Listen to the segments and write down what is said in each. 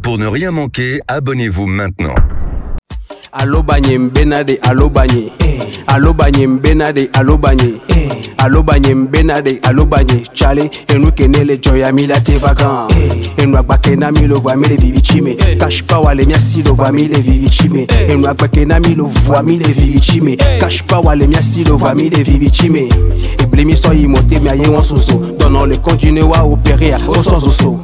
Pour ne rien manquer, abonnez-vous maintenant. Alobanye mbena de alobanye alobanye mbena de alobanye alobanye mbena de alobanye chale enu kenele joya mi la te vagan enu agbake na mi lo voa mi le vivi chime cash power le miasi lo voa mi le vivi chime enu agbake na mi lo voa mi le vivi chime cash power le miasi lo voa mi le vivi chime eblemi so yi mote mi aye won soso dɔnɔ le continue wa opérer o sɔ zoso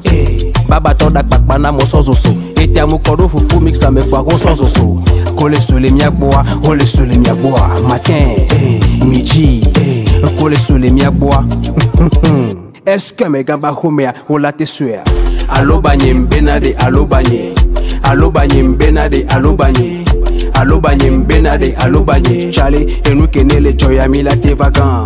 babatɔ da kpakpa na mo sɔ zoso ete amu kɔ ɖo fufu mix ame kpa ko sɔ zoso kole sole miagboa ole sole miagboa matin midi kole sole miagboa est-ce que mes gamba homea ola te suea alobanye mbena de alobanye alobanye mbena de alobanye alobanye mbena de alobanye chale enu kenele joya mi la te vagan.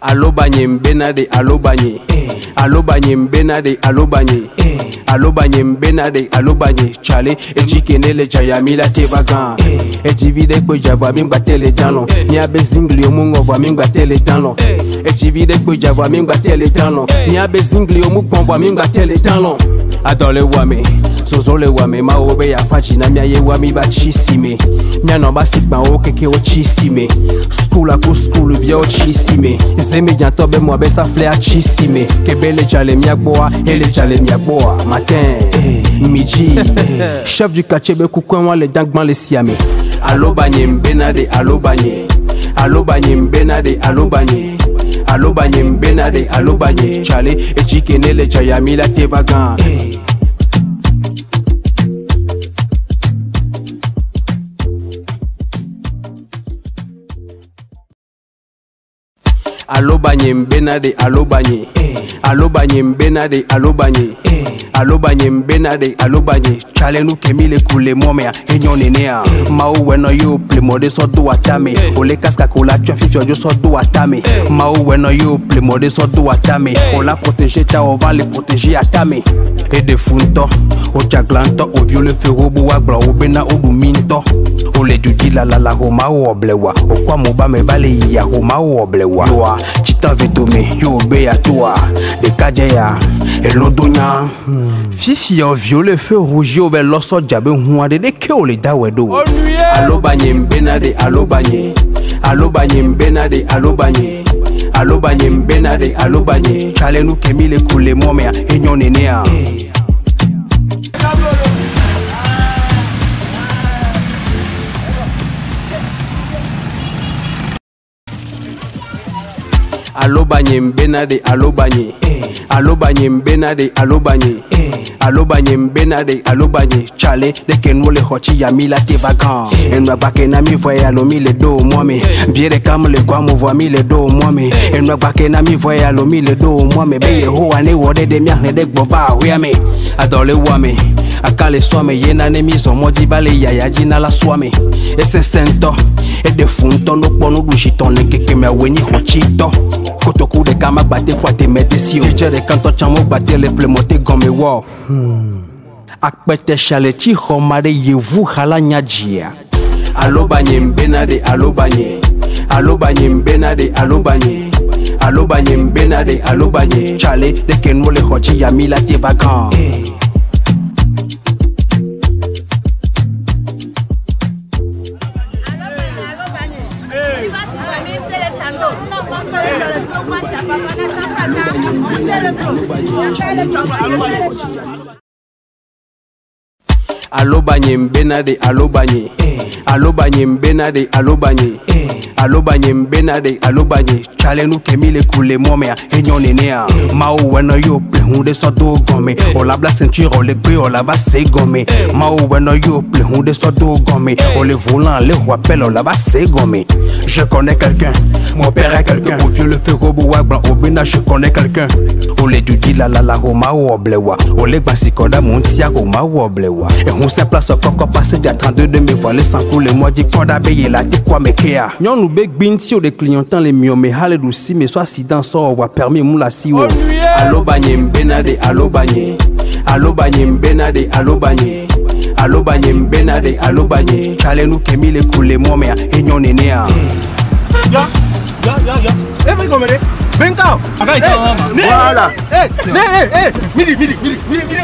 Alobanye mbena de alobanye alobanye mbena de alobanye alobanye mbena de alobanye chale ejikenele jayami la te vagan ejivide kpe java mi gba tele danlɔ miabe zingli omu ŋɔ mi gba tele danlɔ ejivide kpe java mi gba tele danlɔ miabe zingli omu gbɔn mi gba tele danlɔ adɔ le wame zozo le wame mawo be yafa dzi na miaye wa mi va tsi si me mianɔ ba si gbãwo keke wo tsi si me skul ako skul viawo tsi si me zemidzatɔ be mɔ be saflea tsi si me kebe le dza le mia gbɔa ele dza le mia gbɔa matin midi chef du quartier be kukue wa le dagban le siame alobanye mbena de alobanye alobanye mbena de alobanye alobanye mbena de alobanye chale ejikene le dzaya mi la te vagan. Alobanye mbena de alobanye alobanye mbena de alobanye alobanye mbena de alobanye chale nu kemi le kule mɔmea enyo nenea mawu wɛnɔ yo plemɔ de sɔ do atame ole kaska ko la tsɔ fifi ɔdzo sɔ do atame mawu wɛnɔ yo plemɔ de sɔ do atame o la protéger ta o va le protéger atame eɖe fu ŋutɔ o dzagla ŋutɔ o viwo le fe wo bo wa gblɔ wo bena o ɖu mi ŋutɔ o le du dzi lalala ho ma wɔ blewa o kɔ amewo ba me va le yia ho ma wɔ blewa yoa tsitɔ vi dome yo be ya toa ɖekadze ya elo do nya fifia viwo le feu rouge wo va lɔ sɔdza be ʋu aɖe ɖeke wo le da wɔ ɖo alobanye mbena de alobanye alobanye mbena de alobanye alobanye mbena de alobanye tsale nu kemi le ku le mɔmea enyo nenea. Alobanye mbena de alobanye alobanye mbena de alobanye alobanye mbena de alobanye chale de ke nu le xɔ tsi ya mi la te vagan enu agbake na mi vɔ ya lo mi le do mɔ me bie ɖeka mu le gɔa mu vɔ mi le do mɔ me enu agbake na mi vɔ ya lo mi le do mɔ me be yehowa ne wɔ ɖe ɖe miahlẽ ɖe gbɔ va ahoea me adɔ le wua me aka le sɔa me yena ne mi zɔ mɔ dzi va le yaya dzi na la sɔa me esesẽ ŋutɔ eɖe fu ŋutɔ no kpɔ nuɖusi tɔ le keke me awoe nyi xɔtsitɔ kotoku ɖeka ma gbate xɔ ademe desi o dze ɖeka ŋutɔ tsã mo gbate le plemɔte gɔme wɔ akpɛtɛ saletsi xɔ ma ɖe yevu ha la nya dzia alobanye mbena de alobanye alobanye mbena de alobanye alobanye mbena de alobanye tsale ɖeke nuwo le xɔ dzi ya mi la te va gã. Alobanye mbena de alobanye alobanye mbena de alobanye alobanye mbena de alobanye tsale nu kemi le ku le mɔmea enyo nenea mawu wɛnɔ yo ple hu ɖe sɔ do gɔme o la bla ceinture o le gbe o la va se gɔme mawu wɛnɔ yo ple hu ɖe sɔ do gɔme o le volant le ho appel o la va se gɔme. Je connais quelqu'un, mon père est quelqu'un. Au vieux le fait robo wa blanc au bena je connais quelqu'un. O le du la la la ho ma wo blewa o le gbasi kɔda mo ŋutia ho ma wɔ blewa ehun se place kɔkɔ passé dia 32 de me voilé sans couler moi di kɔda be ye la te kɔ ame kea nyɔnu be gbi ŋuti o de clientant le miɔ me ha le ɖusi me so accident sɔ wɔ permis mu la si wo alobanye mbena de alobanye alobanye mbena de alobanye alobanye mbena de alobanye tsale nu kemi le ku le mɔmea enyo nenea. gɔme ɖe. Benka. Voilà. Eh, ne, eh, eh, mili, mili, mili, mili, mili.